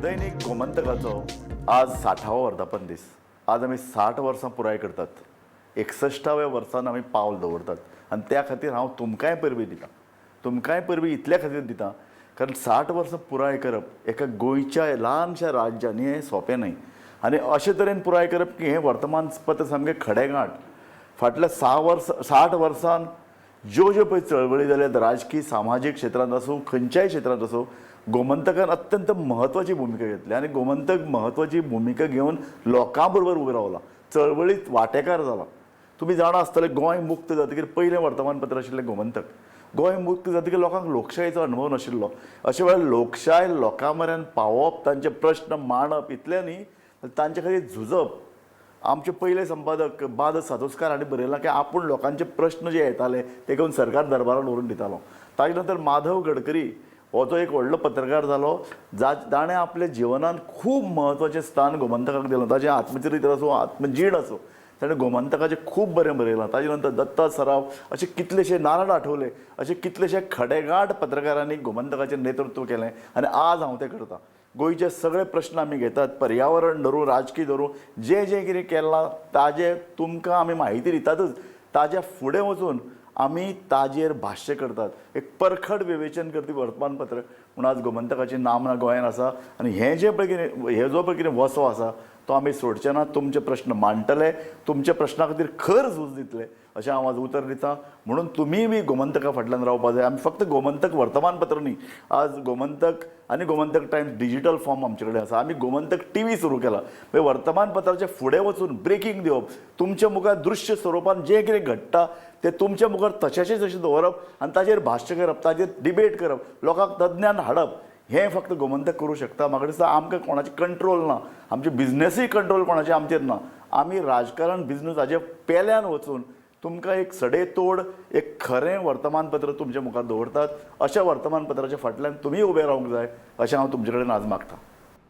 दैनिक गोमंतकाचो आज 60वो वर्धापन दीस. आज आमी 60 वर्सां पुराय करतात. 61व्या वर्सान आमी पावल दवरतात आनी त्या खातीर हांव तुमकांय परबीं दितां. तुमकांय परबीं इतल्या खातीर दितां कारण 60 वर्सां पुराय करप एका गोंयच्या ल्हानशा राज्यान हें सोंपें न्हय आनी अशे तरेन पुराय करप की हें वर्तमानपत्र सामकें खडेगांठ. फाटल्या 60 वर्सान ज्यो ज्यो पळय चळवळी जाल्यात राजकी सामाजीक क्षेत्रांत आसूं खंयच्याय क्षेत्रांत आसूं गोमंतकान अत्यंत म्हत्वाची भुमिका घेतली आनी गोमंतक म्हत्वाची भुमिका घेवन लोकां बरोबर उबो रावला, चळवळीत वांटेकार जाला. तुमी जाणा आसतले गोंय मुक्त जातकीर पयलें वर्तमानपत्र आशिल्लें गोमंतक. गोंय मुक्त जातकीर लोकांक लोकशायेचो अणभव नाशिल्लो. अशे वेळार लोकशाय लोकां मेरेन पावोवप, तांचे प्रश्न मांडप इतलें न्ही तांचे खातीर झुजप. आमचे पयले संपादक बाद सातोस्कार हांणी बरयलां की आपूण लोकांचे प्रश्न जे येताले ते घेवन सरकार दरबारान व्हरून दितालो. ताजे नंतर माधव गडकरी हो जो एक व्हडलो पत्रकार जालो ताणें आपल्या जिवनांत खूब म्हत्वाचें स्थान गोमंतकाक दिलां. ताजें आत्मचरित्र आसूं आत्मजीण आसूं ताणें गोमंतकाचें खूब बरें बरयलां. ताजे नंतर दत्ता सराफ अशे कितलेशे नारायण आठवले अशे कितलेशे खडेगांठ पत्रकारांनी गोमंतकाचें नेतृत्व केलें आनी आज हांव तें करतां. गोंयचे सगळे प्रश्न आमी घेतात, पर्यावरण धरूं राजकी धरूं जें जें कितें केलां ताजें तुमकां आमी म्हायती दितातच. ताज्या फुडें वचून आमी ताजेर भाश्य करतात, एक परखड विवेचन करपी वर्तमानपत्र म्हूण आज गोमंतकाची नामना गोंयांत आसा. आनी हें जें पळय कितें हे जो पळय कितें वसो आसा तो आमी सोडचे ना. तुमचे प्रश्न मांडटले, तुमच्या प्रश्ना खातीर खर झूज दितले अशें हांव आज उतर दितां. म्हणून तुमीय बी गोमंतका फाटल्यान रावपा जाय. आमी फक्त गोमंतक वर्तमानपत्र न्ही, आज गोमंतक आनी गोमंतक टायम्स डिजिटल फॉर्म आमचे कडेन आसा. आमी गोमंतक टीव्ही सुरू केला. म्हणजे वर्तमानपत्राच्या फुडें वचून ब्रेकींग दिवप, तुमच्या मुखार दृश्य स्वरुपान जें कितें घडटा तें तुमच्या मुखार तशेंच तशें दवरप आनी ताजेर भाश्य करप, ताजेर डिबेट करप, लोकांक तज्ञान हाडप हें फक्त गोमंतक करूं शकता. म्हाका दिसता आमकां कोणाचें कंट्रोल ना, आमचे बिजनसूय कंट्रोल कोणाचें आमचेर ना. आमी राजकारण बिजनस हाजे पेल्यान वचून तुमकां एक सडेतोड एक खरें वर्तमानपत्र तुमच्या मुखार दवरतात. अशा वर्तमानपत्राच्या फाटल्यान तुमी उबे रावंक जाय अशें हांव तुमचे कडेन आज मागतां.